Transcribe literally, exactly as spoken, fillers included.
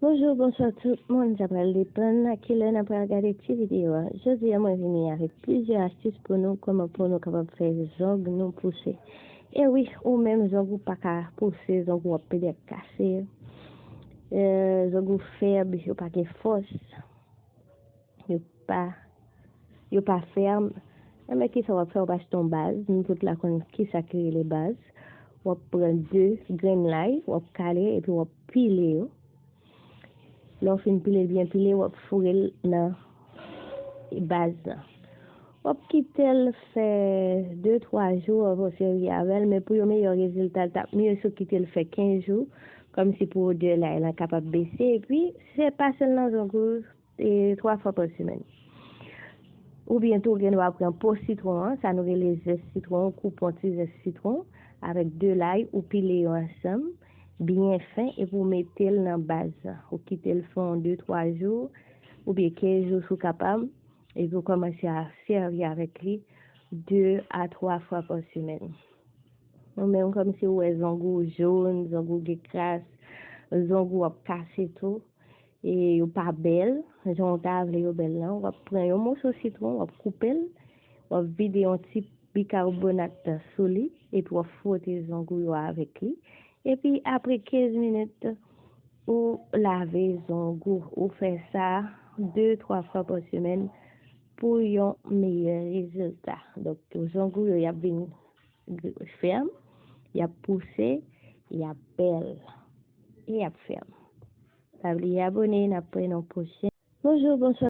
Bonjou, bonswa tout moun, sa pral depann a kilè n ap pral gade ti videyo a. Jodi a, mwen vini avèk plizyè astis pou nou, kòman pou nou kapab fè zong nou pouse. E wi, ou menm zong ou pa ka pouse, zong ou ap pede ap kase, e, zong ou fèb, yo pa gen fòs, yo pa, yo pa fèm. Enben, kisa w ap fè? W ap achte yon baz. Nou tout la konn kisa ki rele baz. W ap pran de grenn lay, w ap kale, epi w ap pile yo. Lè w fin pile l byen pile, w ap foure l nan baz lan. W ap kite l fè de, twa jou anvan w sèvi avè l, men pou yon meyè rezilta, l t ap mye si w kite l fè kenz jou, kòmsi pou odè lay lan kapab bese, epi se pase l nan zong ou, e, twa fwa pa semèn. Oubyen tou, ou gen dwa pran po sitwon an, sa nou rele zès sitwon, ou koupe yon ti zès sitwon avèk de lay, ou pile yo ansanm, byen fen, epi ou mete l nan baz lan. Ou kite l fè yon de, twa jou, oubyen kenz jou si w kapab, epi ou kòmanse a sèvi avèk li de a twa fwa pa semèn. Ou menm kòmsi ou wè zong ou jòn, zong ou gen kras, zong ou ap kase tou, e yo pa bèl, jan w ta vle yo bèl lan, w ap pran yon moso sitwon, w ap koupe l, w ap vide yon ti bikarbonat sou li, epi w ap fwote zong ou yo avèk li. Epi apre kenz minit, ou lave zong ou. Ou fè sa de, twa fwa pa semèn pou yon meyè rezilta. Donk, zong ou yo, y ap vin fèm, y ap pouse, y ap bèl, e y ap fèm. Pa bliye abòne, n ap wè nan pwochen. Bonjou, bonswa.